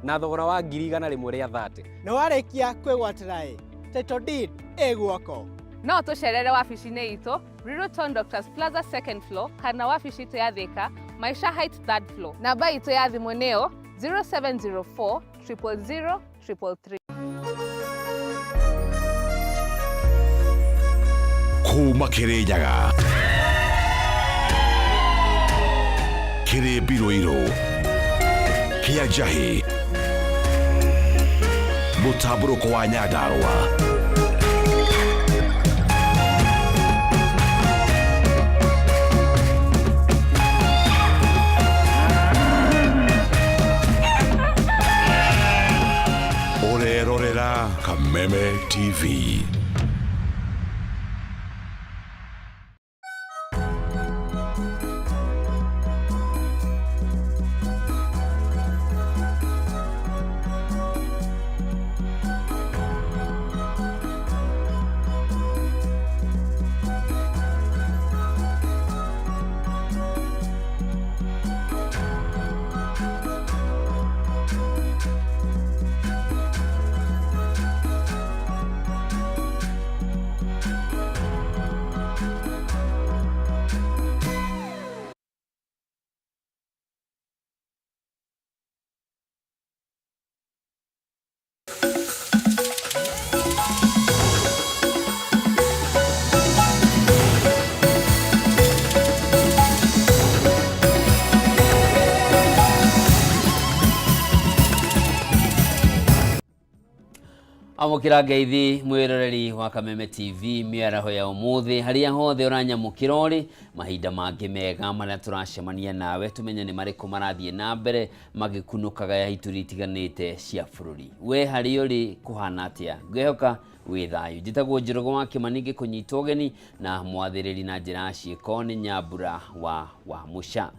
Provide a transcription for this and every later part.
Na thogora wa 130,000. Na warĩkia kwĩgwatĩra ĩ, title deed ĩ guoko. No tũcerere wabici-inĩ itũ Ruiru Town Doctors Plaza second floor kana wabici itũ ya Thika Maisha Heights third floor. Namba itũ ya thimũ nĩyo 0704 000 333. Kuma Kirinyaga kĩrĩ mbirũirũ kĩa njahĩ mũtambũrũko wa Nyandarũa. Ũrerorera Kameme TV. Amũkĩra ngeithi mwĩroreri wa Kameme TV mĩaraho ya ũmũthĩ harĩa hothe ũranyamũkĩra ũrĩ mahinda mangĩ mega marĩa tũracemania nawe tũmenye nĩ marĩkũ marathiĩ na mbere magĩkunũkaga ya ituri itiganĩte cia bũrũri. We harĩa ũrĩ kũhana atĩa? Ngwĩhoka wĩ thayũ. Njĩtagwo Njoroge wa Kĩmani ngĩkũnyita ũgeni na mwathĩrĩri na njĩra ya ciĩko nĩ Nyambura wa Wamũca.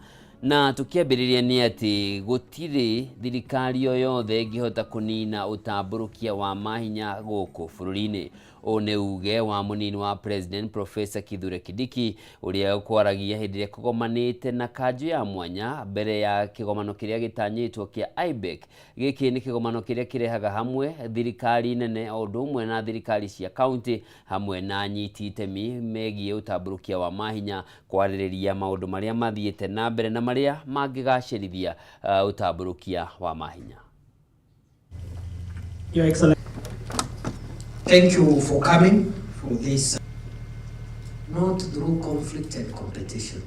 Na tukiambĩrĩria nĩ atĩ gũtirĩ thirikari o yothe ĩngĩhota kũnina ũtambũrũkia wa mahinya gũkũ bũrũri-inĩ. Ũũ nĩ uge wa mũnini wa President Professor Kithure Kindiki ũrĩa ũkwaragia hĩndĩ ĩrĩa kũgomanĩte na kanjũ ya mwanya mbere ya kĩgomano kĩrĩa gĩtanyĩtwo kĩa IBEC. Gĩkĩ nĩ kĩgomano kĩrĩa kĩrehaga hamwe thirikari nene o ũndũ ũmwe na thirikari cia kaunti hamwe na anyiti itemi megiĩ ũtambũrũkia wa mahinya kwarĩrĩria maũndũ marĩa mathiĩte na mbere na marĩa mangĩgacĩrithia ũtambũrũkia wa mahinya. Your Excellency. Thank you for coming for this. Not through conflict and competition.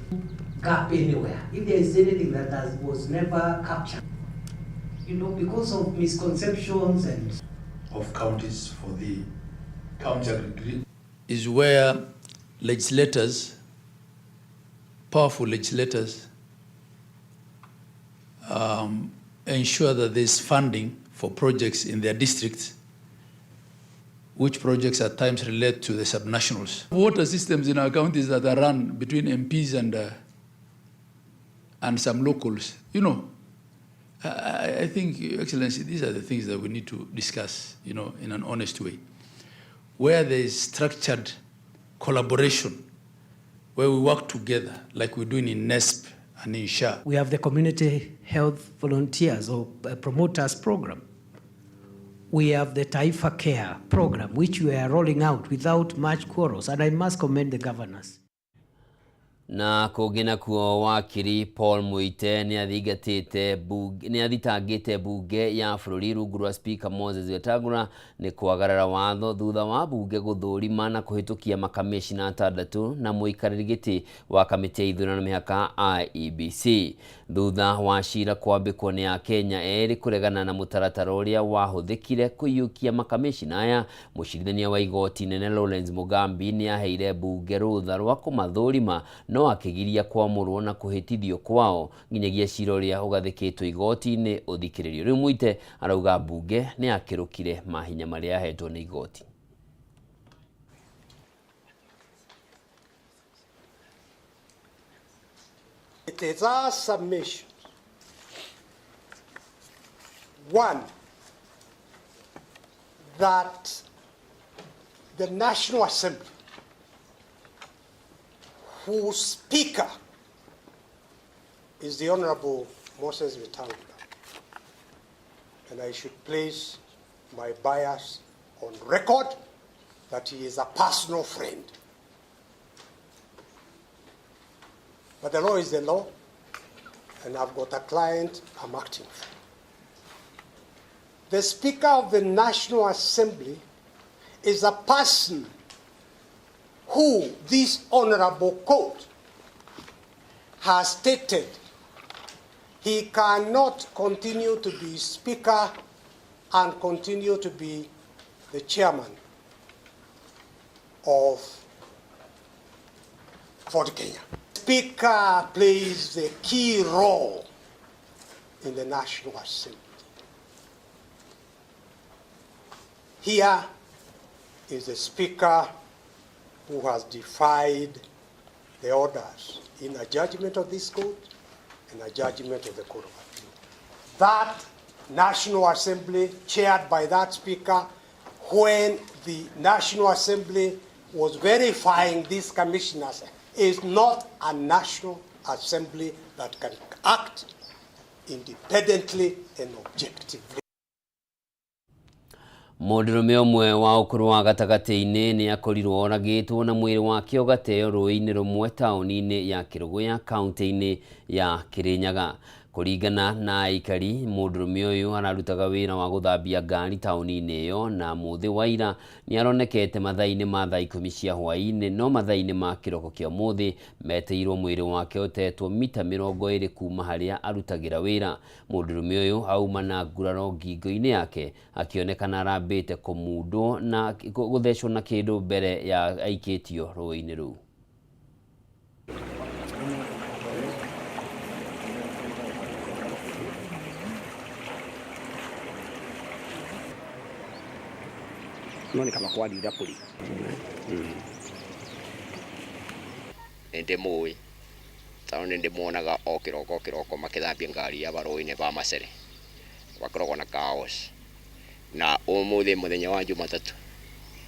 Gap anywhere. If there is anything that was never captured, because of misconceptions and of counties for the county agri is where legislators, powerful legislators, ensure that there is funding for projects in their districts, which projects at times relate to the subnationals. Water systems in our counties that are run between MPs and some locals. I think, Your Excellency, these are the things that we need to discuss, in an honest way. Where there is structured collaboration, where we work together, like we're doing in NESP and in SHA. We have the Community Health Volunteers or Promoters Program. We have the Taifa Care Program, which we are rolling out without much quarrels, and I must commend the governors. Na kũngĩ nakuo wakiri Paul Muite nĩ athitangĩte bunge ya bũrũri rungu rwa Speaker Moses Wetangula nĩ kwagarara watho thutha wa bunge gũthũrima na kũhĩtũkia makamĩcina atandatũ na mũikarĩri gĩtĩ wa kamĩtĩ ya ithurano mĩhaka IEBC thutha wa cira kwambĩkwo nĩ Akenya erĩ kũregana na mũtaratara ũrĩa wahũthĩkire kũiyũkia makamĩcina aya. Mũcirithania wa igoti nene Lawrence Mugambi nĩ aheire bunge rũtha rwa kũmathũrima no akĩgiria kwamũrwo na kũhĩtithio kwao nginyagia cira ũrĩa ũgathĩkĩtwo igoti-inĩ ũthikĩrĩrio. Rĩu Muite arauga mbunge nĩ akĩrũkire mahinya marĩa ahetwo nĩ igoti. It is our submission. One, that the National Assembly, whose Speaker is the Honorable Moses Wetangula, And I should place my bias on record that he is a personal friend. But the law is the law, and I've got a client I'm acting for. The Speaker of the National Assembly is a person who this honorable court has stated he cannot continue to be Speaker and continue to be the chairman of Ford Kenya. Speaker plays the key role in the National Assembly. Here is the Speaker who has defied the orders in a judgment of this court and a judgment of the Court of Appeal. That National Assembly, chaired by that Speaker, when the National Assembly was verifying these commissioners, is not a National Assembly that can act independently and objectively. Mũndũrũme ũmwe wa ũkũrũ wa gatagatĩ-inĩ nĩ akorirwo oragĩtwo na mwĩrĩ wake ũgateo rũĩ-inĩ rũmwe taũni-inĩ ya Kĩrũgũya kaunti-inĩ ya Kĩrĩnyaga. Kũringana na aikari, mũndũrũme ũyũ ararutaga wĩra wa gũthambia ngari taũni-inĩ ĩyo na mũthĩ wa ira nĩ aronekete mathaa-inĩ ma thaa 10 cia hwaĩ-inĩ, no mathaa-inĩ ma kĩroko kĩa ũmũthĩ metĩirwo mwĩrĩ wake ũtetwo mita 20 kuma harĩa arutagĩra wĩra. Mũndũrũme ũyũ auma na nguraro ngingo-inĩ yake akĩonekana arambĩte kũmundwo na gũthecwo na kĩndũ mbere ya aikĩtio rũĩ-inĩ rũu. No nĩ kaba kwathira kũrĩ nĩ ndĩmũĩ tondũ nĩ ndĩmuonaga o kĩroko kĩroko makĩthambia ngari ya barũĩ-inĩ ba Macere bakoragwo na kaos na ũmũthĩ mũthenya wa Jumatatũ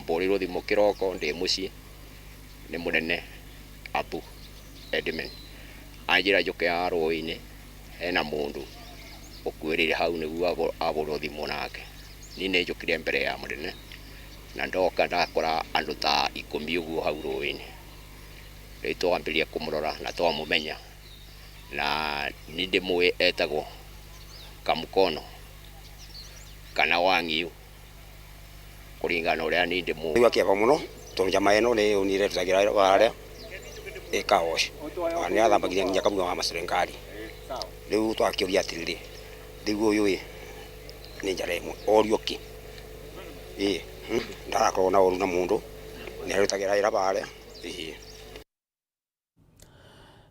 mbũrĩrwo thimũ kĩroko ndĩ mũciĩ nĩ mũnene Abu Edmund anjĩra njũke ya rũĩ-inĩ hena mũndũ ũkuĩrĩire hau nĩguo ahũrwo thimũ nake. Niĩ nĩ njũkire mbere ya mũnene na ndoka ndakora andũ ta 10 ũguo hau rũĩ-inĩ. Rĩu twambĩrĩria kũmũrora na twamũmenya na nĩ ndĩmũĩ etagwo Kamukono kana Wang'iu kũringana na ũrĩa niĩ ndĩmũĩ. Rĩu akĩaba mũno tondũ njama ĩno nĩ yonire tũtagira harĩa ĩkaoci nĩ athambagiria nginya kamua wa Macere ngari. Rĩu twakĩũria atĩrĩrĩ, rĩu ũyũ ĩ nĩ njara ĩmwe orio kĩ ĩ ndarakorwo na ũru na mũndũ nĩ arutagira wĩra harĩa ĩĩ.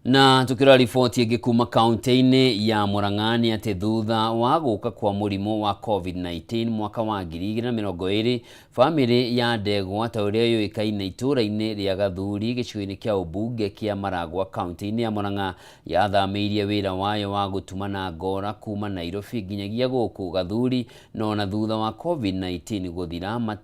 Na tukirora riboti ĩngĩ kuma kaunti-inĩ ya Murang'a nĩ atĩ thutha wa gũka kwa mũrimũ wa COVID-19 mwaka wa 2020 bamĩrĩ ya Ndegwa ta ũrĩa yũĩkaine itũũra-inĩ rĩa Gathuri gĩcigo-inĩ kĩa ũmbunge kĩa Maragwa kaunti-inĩ ya Murang'a yathamĩirie wĩra wayo wa gũtuma na ngora kuma Nairobi nginyagia gũkũ Gathuri, no na thutha wa COVID-19 gũthira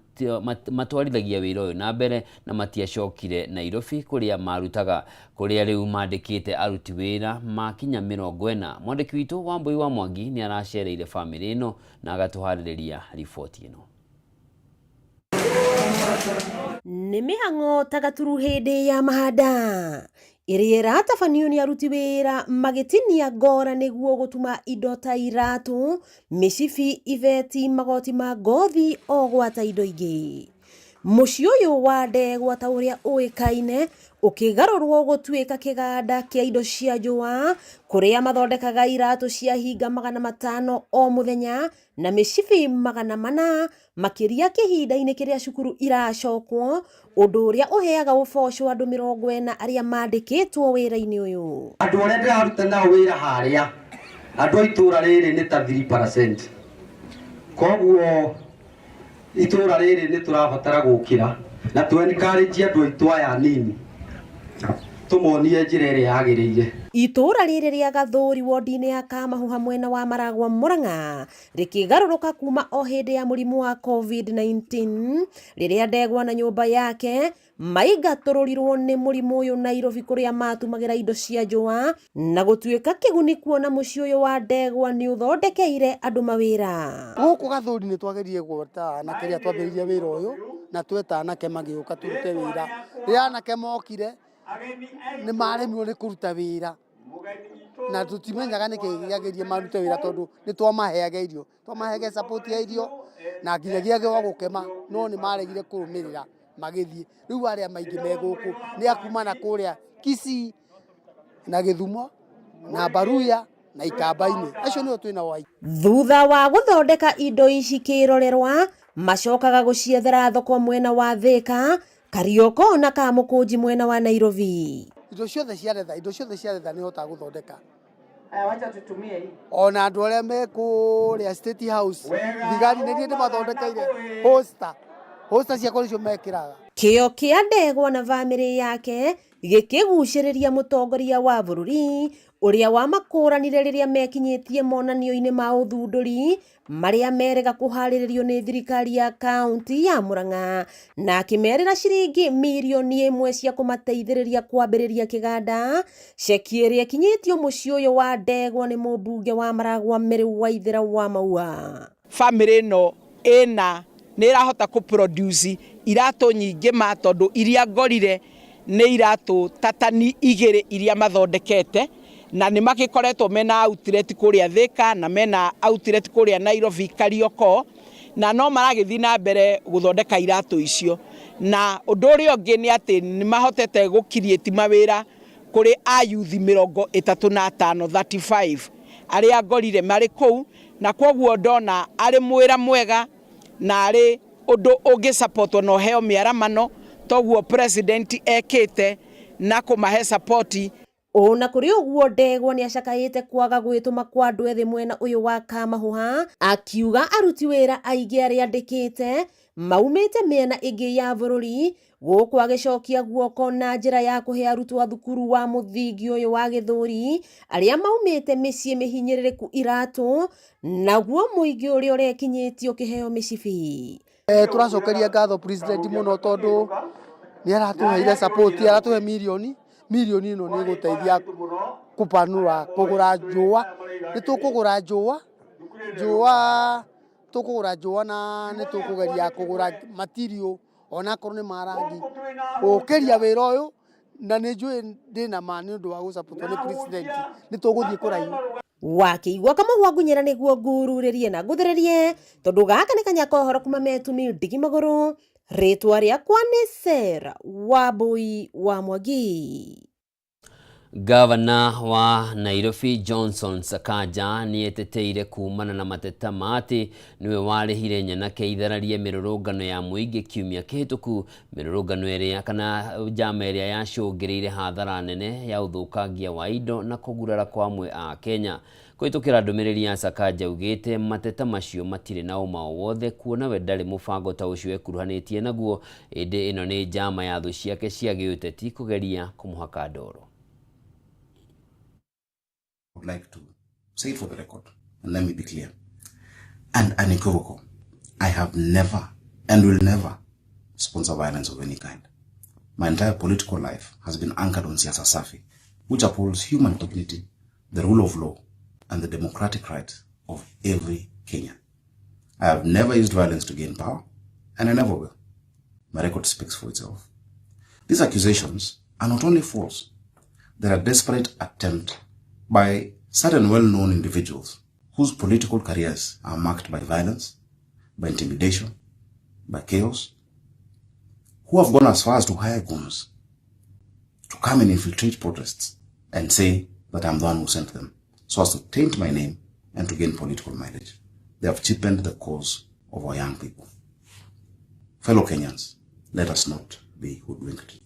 matwarithagia wĩra ũyũ na mbere na matiacokire Nairobi kũrĩa marutaga, kũrĩa rĩu mandĩkĩte aruti wĩra makinya 40. Mwandĩki witũ Wambui wa Mwangi nĩ aracereire bamĩrĩ ĩno na agatũharĩrĩria riboti ĩno. Nĩ mĩhang'o ta gaturu hĩndĩ ya mahanda ĩrĩa ĩratabanio nĩ aruti wĩra magĩtinia ngora nĩguo gũtuma indo ta iratũ, mĩcibi, ibeti, magoti ma ngothi o gwata indo ingĩ. Mũciĩ ũyũ wa Ndegwa ta ũrĩa ũĩkaine ũkĩgarũrwo gũtuĩka kĩganda kĩa indo cia njũa kũrĩa mathondekaga iratũ cia hinga 500 o mũthenya na mĩcibi 400 makĩria kĩhinda-inĩ kĩrĩa cukuru iracokwo, ũndũ ũrĩa ũheaga ũboco andũ 40 arĩa mandĩkĩtwo wĩra-inĩ ũyũ. Andũ arĩa ndĩraruta nao wĩra harĩa andũ a itũũra rĩrĩ nĩ ta 3%, koguo itũũra rĩrĩ nĩ tũrabatara gũkĩra na tũ encourage andũ aitũ aya anini tũmonie njĩra ĩrĩa yagĩrĩire. Itũũra rĩrĩ rĩa Gathũri wodi-inĩ ya Kamahuha mwena wa Maragwa Murang'a rĩkĩgarũrũka kuma o hĩndĩ ya mũrimũ wa COVID-19 rĩrĩa Ndegwa na nyũmba yake maingatũrũrirwo nĩ mũrimũ ũyũ Nairobi kũrĩa matumagĩra indo cia njũa na gũtuĩka kĩguni kuona mũciĩ ũyũ wa Ndegwa nĩ ũthondekeire andũ mawĩra. Gũkũ Gathũri nĩ twageririe gweta anake rĩrĩa twambĩrĩirie wĩra ũyũ na tweta anake magĩũka tũrute wĩra. Rĩrĩa anake mokire nĩ maremirwo nĩ kũruta wĩra na tũtimenyaga nĩkĩ gĩagerie marute wĩra tondũ nĩ twamaheaga irio, twamaheaga support ya irio na nginyagia gwa gũkema, no nĩ maregire kũrũmĩrĩra magĩthiĩ. Rĩu arĩa maingĩ me gũkũ nĩ akuma na kũrĩa Kisii na Gĩthumo na Baruya na Ikamba-inĩ, acio nĩo twĩnao aingĩ. Thutha wa gũthondeka indo ici kĩrorerwa macokaga gũciethera thoko mwena wa Thika, Karioko na Kamũkũnji mwena wa Nairobi. Indo ciothe cia letha, indo ciothe cia letha nĩ hotaga gũthondeka. Ona andũ arĩa me kũrĩa State House thigari nĩ niĩ ndĩmathondekeire holster, holster ciakwa nĩcio mekĩraga. Kĩo kĩa Ndegwa na bamĩrĩ yake gĩkĩgucĩrĩria mũtongoria wa bũrũri ũrĩa wamakũranire rĩrĩa mekinyĩtie monanio-inĩ ma ũthundũri marĩa merega kũharĩrĩrio nĩ thirikari ya kaunti ya Murang'a na akĩmerĩra ciringi mirioni 1 cia kũmateithĩrĩria kwambĩrĩria kĩganda. Ceki ĩrĩa ĩkinyĩtio mũciĩ ũyũ wa Ndegwa nĩ mũmbunge wa Maragwa Mary Waithera wa Maua. Bamĩrĩ ĩno ĩna nĩ ĩrahota kũ produce iratũ nyingĩ ma tondũ iria ngorire nĩ iratũ ta tani 2 iria mathondekete na nĩ magĩkoretwo mena outlet kũrĩa Thika na mena outlet kũrĩa Nairobi Karioko na no maragĩthiĩ na mbere gũthondeka iratũ icio. Na ũndũ ũrĩa ũngĩ nĩ atĩ nĩ mahotete gũ create mawĩra kũrĩ ayuthi 35 35 arĩa ngorire marĩ kũu, na kwoguo ndona arĩ mwĩra mwega na arĩ ũndũ ũngĩ supportwo na ũheo mĩaramano toguo president ekĩte na kũmahe support. Ona kũrĩ ũguo Ndegwa nĩ acakaĩte kwaga gwĩtũma kwa andũ ethĩ mwena ũyũ wa Kamahuha akiuga aruti wĩra aingĩ arĩa andĩkĩte maumĩte mĩena ĩngĩ ya bũrũri gũkũ agĩcokia guoko na njĩra ya kũhe arutwo a thukuru wa mũthingi ũyũ wa Gĩthũri arĩa maumĩte mĩciĩ mĩhinyĩrĩrĩku iratũ naguo mũingĩ ũrĩa ũrekinyĩtio ũkĩheo mĩcibi. Tũracokeria ngatho president mũno tondũ nĩ aratũheire support, aratũhe mirioni mirioni ĩno nĩ ĩgũteithia kũpanũra kũgũra njũa. Nĩ tũkũgũra njũa, njũa tũkũgũra njũa na nĩ tũkũgeria kũgũra material onakorwo nĩ ma rangi gũkĩria wĩra ũyũ, na nĩ njũĩ ndĩna ma nĩ ũndũ wa gũsupportwo nĩ president nĩ tũgũthiĩ kũraihu. Wakĩigua kamũhwa ngunyĩra nĩguo ngururĩrie na ngũthĩrĩrie tondũ gaka nĩ kanya kohoro kuma metumi ndigi magũrũ. Rĩtwa rĩakwa nĩ Sarah Wambui wa Mwangi. Gavana wa Nairobi Johnson Sakaja nĩ eteteire kumana na mateta ma atĩ nĩwe warĩhire nyanake ithararie mĩrũrũngano ya mũingĩ kiumia kĩhĩtũku, mĩrũrũngano ĩrĩa kana njama ĩrĩa yacũngĩrĩire hathara nene ya ũthũkangia wa indo na kũgurara kwa amwe a Kenya. Kũhĩtũkĩra ndũmĩrĩri ya Sakaja augĩte mateta macio matirĩ na ũma o wothe kuona we ndarĩ mũbango ta ũcio ekuruhanĩtie naguo, ĩndĩ ĩno nĩ njama ya thũ ciake cia gĩũteti kũgeria kũmũhaka ndoro. Would like to say it for the record, and let me be clear and unequivocal. I have never and will never sponsor violence of any kind. My entire political life has been anchored on Siasa Safi, which upholds human dignity, the rule of law, and the democratic rights of every Kenyan. I have never used violence to gain power, and I never will. My record speaks for itself. These accusations are not only false, they are a desperate attempt by certain well-known individuals whose political careers are marked by violence, by intimidation, by chaos, who have gone as far as to hire goons to come and infiltrate protests and say that I'm the one who sent them, so as to taint my name and to gain political mileage. They have cheapened the cause of our young people. Fellow Kenyans, let us not be hoodwinked.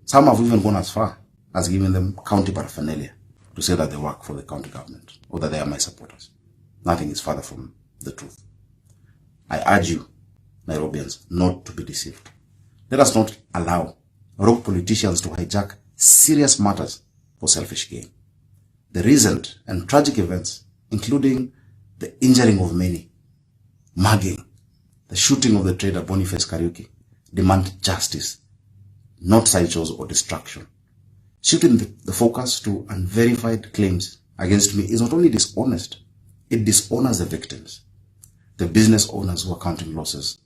Some have even gone as far as giving them county paraphernalia to say that they work for the county government or that they are my supporters. Nothing is farther from the truth. I urge you, Nairobians, not to be deceived. Let us not allow rogue politicians to hijack serious matters for selfish gain. The recent and tragic events, including the injuring of many, mugging, the shooting of the trader Boniface Kariuki, demand justice, not sideshows or destruction. Shifting the focus to unverified claims against me is not only dishonest, it dishonors the victims, the business owners who are counting losses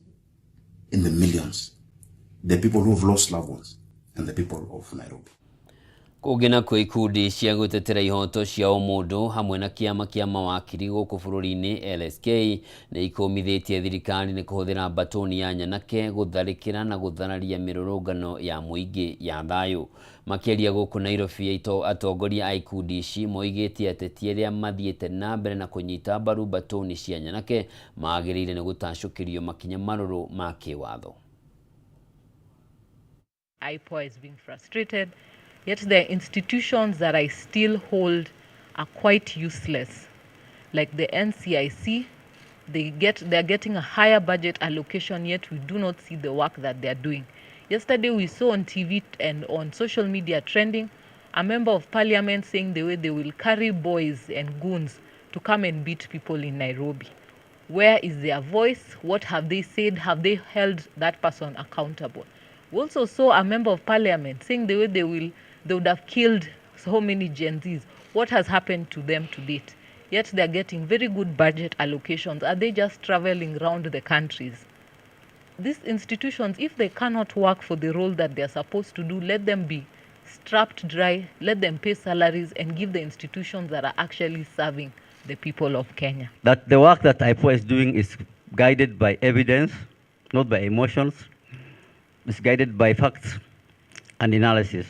in the millions, the people who have lost loved ones, and the people of Nairobi. Kũngĩ nakuo ikundi cia gũtetera ihoto cia ũmũndũ hamwe na kĩama kĩa mawakiri gũkũ bũrũri-inĩ LSK nĩ ikũmithĩtie thirikari nĩ kũhũthĩra mbatũni ya nyanake gũtharĩkĩra na gũthararia mĩrũrũngano ya mũingĩ ya thayũ. Makĩaria gũkũ Nairobi, atongoria a ikundi ici moigĩte ateti arĩa mathiĩte na mbere na kũnyita mbaru mbatũni cia nyanake magĩrĩire nĩ gũtacũkĩrio makinya marũrũ ma kĩwatho. IPOA is being frustrated. Yet the institutions that I still hold are quite useless. Like the NCIC, they're getting a higher budget allocation, yet we do not see the work that they're doing. Yesterday we saw on TV and on social media trending, a member of parliament saying the way they will carry boys and goons to come and beat people in Nairobi. Where is their voice? What have they said? Have they held that person accountable? We also saw a member of parliament saying the way they would have killed so many Gen Zs. What has happened to them to date? Yet they are getting very good budget allocations. Are they just traveling round the countries? These institutions, if they cannot work for the role that they are supposed to do, let them be strapped dry, let them pay salaries and give the institutions that are actually serving the people of Kenya. That the work that IPOA is doing is guided by evidence, not by emotions. It's guided by facts and analysis.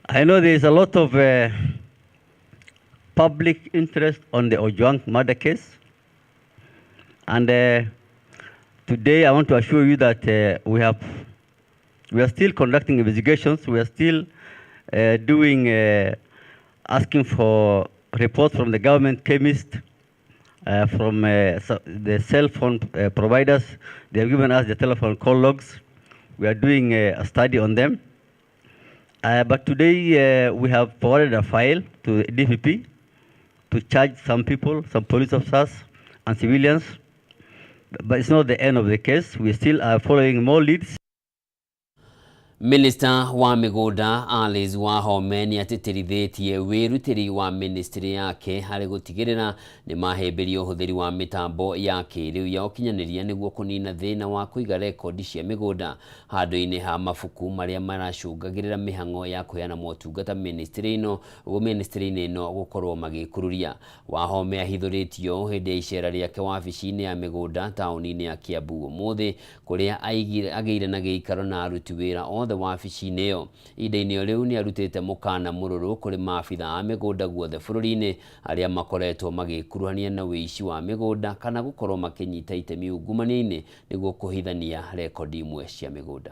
I know there is a lot of public interest on the Ojwang murder case. And today I want to assure you that we are still conducting investigations. We are still doing, asking for reports from the government chemist, from the cell phone providers. They have given us the telephone call logs. We are doing a study on them. But today we have forwarded a file to the DPP to charge some people, some police officers and civilians. But it's not the end of the case. We still are following more leads. Minister wa mĩgũnda Alice Wahome nĩ atĩtĩrithĩtie wĩrutĩri wa ministry yake harĩ gũtigĩrĩra nĩ mahĩmbĩria ũhũthĩri wa mĩtambo ya kĩrĩu ya ũkinyanĩria nĩguo kũnina thĩna wa kũiga rekondi cia mĩgũnda handũ-inĩ ha mabuku marĩa maracũngagĩrĩra mĩhang'o ya kũheana motungata ministry-inĩ ĩno gũkorwo magĩkururia. Wahome ahithũrĩtio hĩndĩ ya icera rĩake wabici-inĩ ya mĩgũnda taũni-inĩ ya Kiambu ũmũthĩ kũrĩa agĩire na gĩikaro na aruti wĩra othe wabici-inĩ ĩyo. Ihinda-inĩ rĩu nĩ arutĩte mũkana mũrũrũ kũrĩ maabitha a mĩgũnda guothe bũrũri-inĩ arĩa makoretwo magĩkuruhania na ũici wa mĩgũnda kana gũkorwo makĩnyita itemi ungumania-inĩ nĩguo kũhithania rekondi imwe cia mĩgũnda.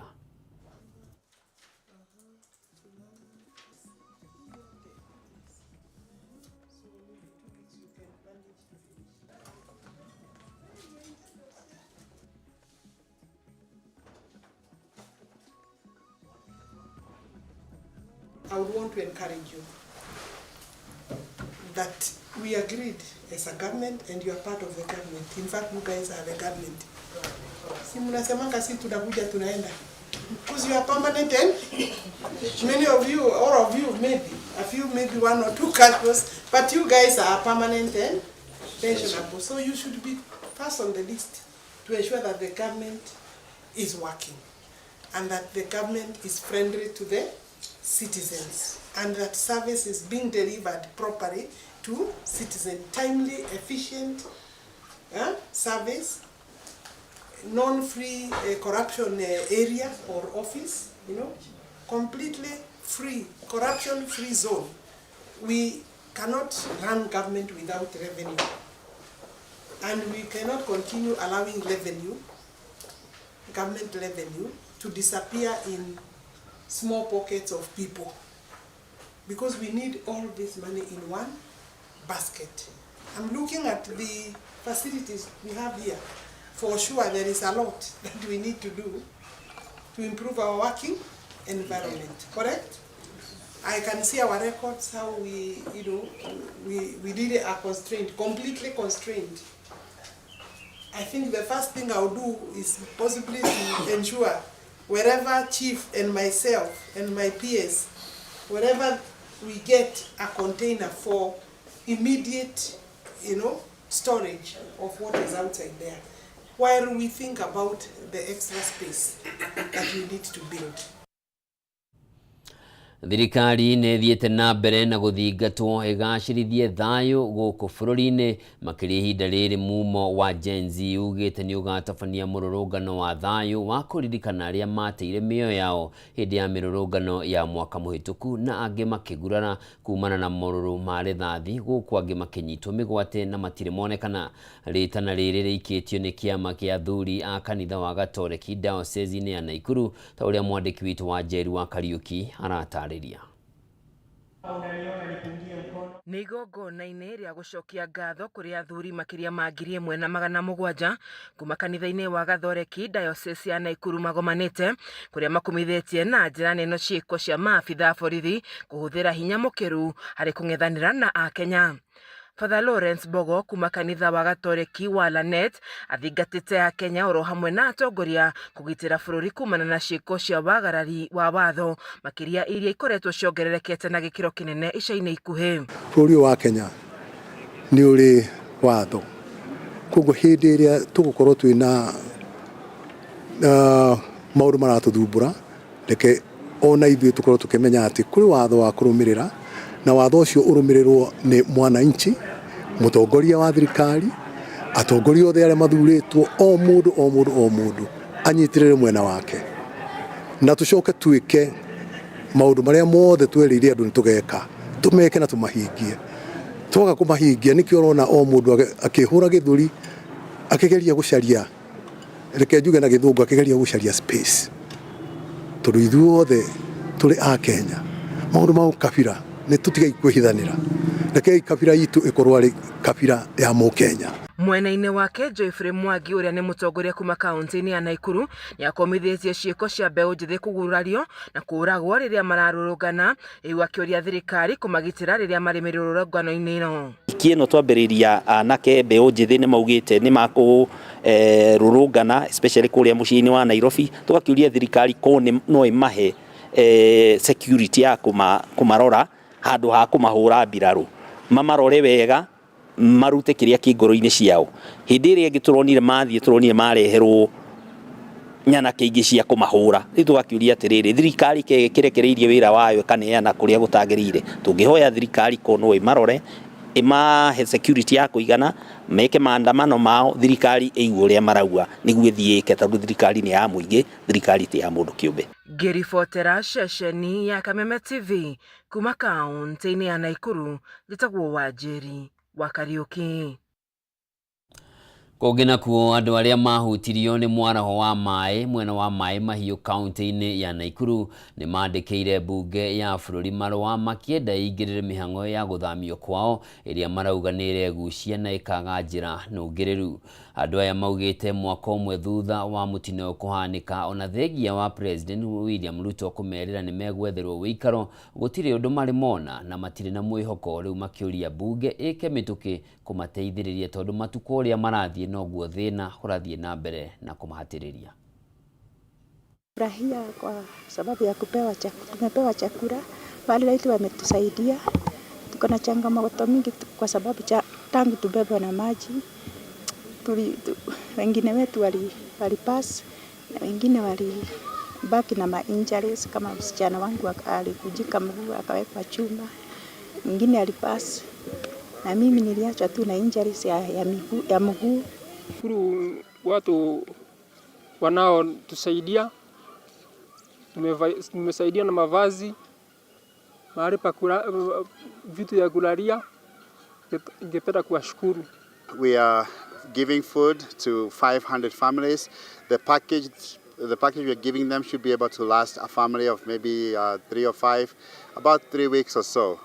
I would want to encourage you that we agreed as a government, and you are part of the government. In fact, you guys are the government. Si mnasemanga si tunakuja tunaenda. Because you are permanent, and many of you, all of you maybe, a few maybe one or two casuals, but you guys are permanent and pensionable. So you should be first on the list to ensure that the government is working and that the government is friendly to the citizens and that service is being delivered properly to citizens, timely, efficient service, non-free corruption area or office, you know, completely free, corruption-free zone. We cannot run government without revenue, and we cannot continue allowing revenue, government revenue, to disappear in small pockets of people, because we need all this money in one basket. I'm looking at the facilities we have here. For sure, there is a lot that we need to do to improve our working environment, correct? I can see our records, how we, you know, we really are constrained, completely constrained. I think the first thing I'll do is possibly to ensure wherever Chief and myself and my peers, wherever we get a container for immediate, you know, storage of what is outside there, while we think about the extra space that we need to build. Thirikari nĩ ĩthiĩte na mbere na gũthingatwo ĩgacĩrithie thayũ gũkũ bũrũri-inĩ makĩria ihinda rĩrĩ mumo wa Gen Z ugĩte nĩ ũgatabania mũrũrũngano wa thayũ wa kũririkana arĩa mateire mĩoyo yao hĩndĩ ya mĩrũrũngano ya mwaka mũhĩtũku na angĩ makĩgurara kumana na morũrũ ma rithathi gũkũ angĩ makĩnyitwo mĩgwate na matirĩ monekana. Rĩtana rĩrĩ rĩikĩtio nĩ kĩama kĩa athuri a kanitha wa Gatoreki diocese-inĩ ya Naikuru ta ũrĩa mwandĩki witũ wa Njeru wa Kariũki aratarĩria. Nĩ igongona-inĩ rĩa gũcokia ngatho kũrĩ athuri makĩria ma 1700 kuma kanitha-inĩ wa Gathoreki diocese ya Naikuru magomanĩte kũrĩa makumithĩtie na njĩra nene ciĩko cia maabitha a borithi kũhũthĩra hinya mũkĩru harĩ kũng'ethanĩra na akenya. Father Lawrence Bogo kuma kanitha wa Gatoreki wa Lanet athingatĩte akenya oro hamwe na atongoria kũgitĩra bũrũri kumana na ciĩko cia wagarari wa watho makĩria iria ikoretwo ciongererekete na gĩkĩro kĩnene ica-inĩ ikuhĩ. Bũrũri wa Kenya nĩ ũrĩ watho, koguo hĩndĩ ĩrĩa tũgũkorwo twĩna maũndũ maratũthumbũra, reke ona ithuĩ tũkorwo tũkĩmenya atĩ kũrĩ watho wa kũrũmĩrĩra, na watho ũcio ũrũmĩrĩrwo nĩ mwananchi, mũtongoria wa thirikari, atongoria othe arĩa mathurĩtwo, o mũndũ o mũndũ o mũndũ anyitĩrĩre mwena wake, na tũcoke twĩke maũndũ marĩa mothe twerĩire andũ nĩ tũgeka, tũmeke na tũmahingie. Twaga kũmahingia nĩkĩo ũrona o mũndũ akĩhũra gĩthũri akĩgeria gũcaria, reke njuge na gĩthũngũ, akĩgeria gũcaria space, tondũ ithuothe tũrĩ a Kenya. Maũndũ ma ũkabira nĩ tũtigai kwĩhithanĩra, rekei kabira itũ ĩkorwo arĩ kabira ya mũkenya. Mwena-inĩ wake Geoffrey Mwangi ũrĩa nĩ mũtongoria kuma kaunti-inĩ ya Naikuru nĩ akomithĩtie ciĩko cia mbeũ njĩthĩ kũgurario na kũũragwo rĩrĩa mararũrũngana, rĩu akĩũria thirikari kũmagitĩra rĩrĩa marĩ mĩrũrũngano-inĩ ĩno. Wiki ĩno twambĩrĩria anake mbeũ njĩthĩ nĩ maugĩte nĩ makũ rũrũngana especially kũrĩa mũciĩ-inĩ wa Nairobi, tũgakĩũria thirikari ko no ĩmahe security ya kũmarora handũ ha kũmahũra mbirarũ, mamarore wega, marute kĩrĩa kĩ ngoro-inĩ ciao. Hĩndĩ ĩrĩa ĩngĩ tũronire mathiĩ, tũronire mareherwo nyanake ingĩ cia kũmahũra. Rĩu tũgakĩũria atĩrĩrĩ, thirikari kĩrekereirie wĩra wayo ĩkaneana kũrĩa gũtagĩrĩire, tũngĩhoya thirikari ko no ĩmarore, ĩmahe security ya kũigana, meke maandamano mao, thirikari ĩigue ũrĩa marauga nĩguo ĩthiĩ ĩke, tondũ thirikari nĩ ya mũingĩ, thirikari ti ya mũndũ kĩũmbe. Ngĩribotera ceceni ya Kameme TV kuma kaunti-inĩ ya Naikuru, njĩtagwo Wanjĩri wa Kariũki. Kũngĩ nakuo andũ arĩa mahutirio nĩ mwaraho wa maĩ mwena wa Maĩ Mahiũ kaunti-inĩ ya Naikuru nĩ mandĩkĩire mbunge ya bũrũri marũa makĩenda ĩingĩrĩre mĩhang'o ya gũthamio kwao ĩrĩa marauga nĩ ĩregucia na ĩkaga njĩra nũngĩrĩru. Andũ aya maugĩte mwaka ũmwe thutha wa mũtino ũyũ kũhanĩka, ona thengia wa President William Ruto kũmerĩra nĩ megwetherwo ũikaro, gũtirĩ ũndũ marĩ mona na matirĩ na mwĩhoko, rĩu makĩũria mbunge ĩke mĩtũkĩ kũmateithĩrĩria tondũ matukũ ũrĩa marathiĩ noguo thĩna ũrathiĩ na mbere na kũmahatĩrĩria. Furahia kwa sababu ya kupewa chakula, tumepewa chakula, wale wetu wametusaidia. Tuko na changamoto mingi kwa sababu tangu tubebwe na maji wengine wetu walipass na wengine walibaki na ma-injuries, kama msichana wangu alivunjika mguu akawekwa chuma, mwingine alipass na mimi niliachwa tu na injuries ya mguu. Shukuru watu wanaotusaidia, tumesaidia na mavazi, mahali pa vitu ya kulalia. Ningependa kuwashukuru. We are giving food to 500 families. The package The package we're giving them should be able to last a family of maybe 3 or 5, about 3 weeks or so.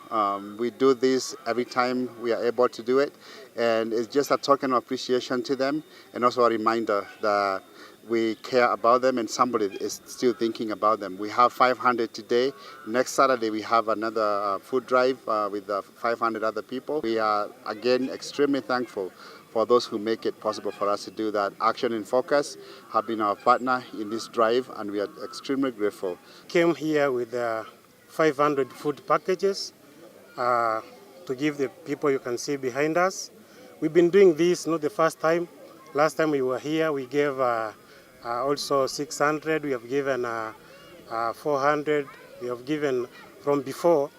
We do this every time we are able to do it, and it's just a token of appreciation to them and also a reminder that we care about them and somebody is still thinking about them. We have 500 today. Next Saturday we have another food drive with 500 other people. We are again extremely thankful for those who make it possible for us to do that. Action in Focus have been our partner in this drive, and we are extremely grateful. Came here with 500 food packages to give the people you can see behind us. We've been doing this not the first time. Last time we were here, we gave also 600, we have given 400, we have given from before.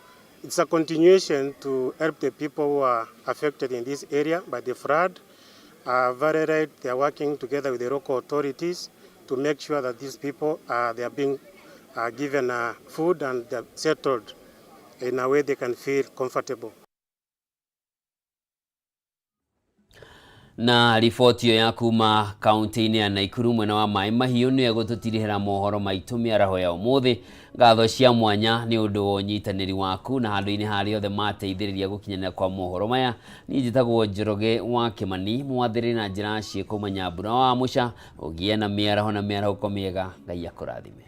It's a continuation to help the people who are affected in this area by the flood. Very right, they are working together with the local authorities to make sure that these people they are being given food and they are settled in a way they can feel comfortable. Na riboti ĩyo ya kuma kaunti-inĩ ya Naikuru mwena wa Maĩ Mahiũ nĩyo ĩgũtũtirihĩra mohoro maitũ mĩaraho ya ũmũthĩ. Ngatho cia mwanya nĩ ũndũ wa ũnyitanĩri waku na handũ-inĩ harĩa othe mateithĩrĩria gũkinyanĩra kwa mohoro maya. Niĩ njĩtagwo Njoroge wa Kĩmani, mwathĩrĩ na njĩra ciĩko Manyambura wa Mũca. Ũgĩe na mĩaraho na mĩarahũko mĩega. Ngai akũrathime.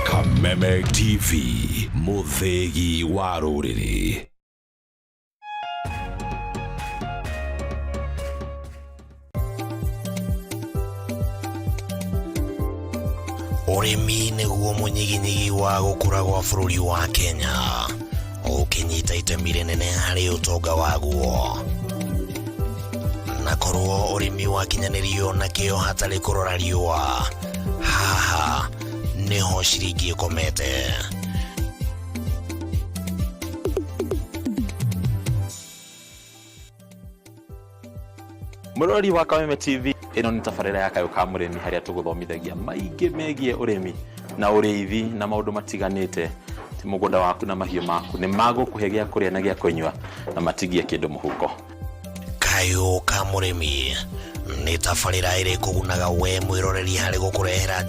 Kameme TV, mũthĩgi wa rũrĩrĩ. Ũrĩmi nĩguo mũnyiginyigi wa gũkũra gwa bũrũri wa Kenya, ũkĩnyita itemi rĩnene harĩ ũtonga waguo. Na korwo ũrĩmi wakinyanĩrio na kĩo hatarĩ kũrora riũa, haha niho ciringi ĩkomete. Mũrori wa Kameme TV, ĩno nĩ tabarĩra ya Kayũ ka Mũrĩmi harĩa tũgũthomithagia maingĩ megiĩ ũrĩmi na ũrĩithi na maũndũ matiganĩte. Ti mũgũnda waku na mahiũ maku nĩ magũkũhe gĩa kũrĩa na gĩa kũnyua na matigie kĩndũ mũhuko. Kayũ ka Mũrĩmi nĩ tabarĩra ĩrĩ kũgunaga we mwĩroreri harĩ gũkũrehera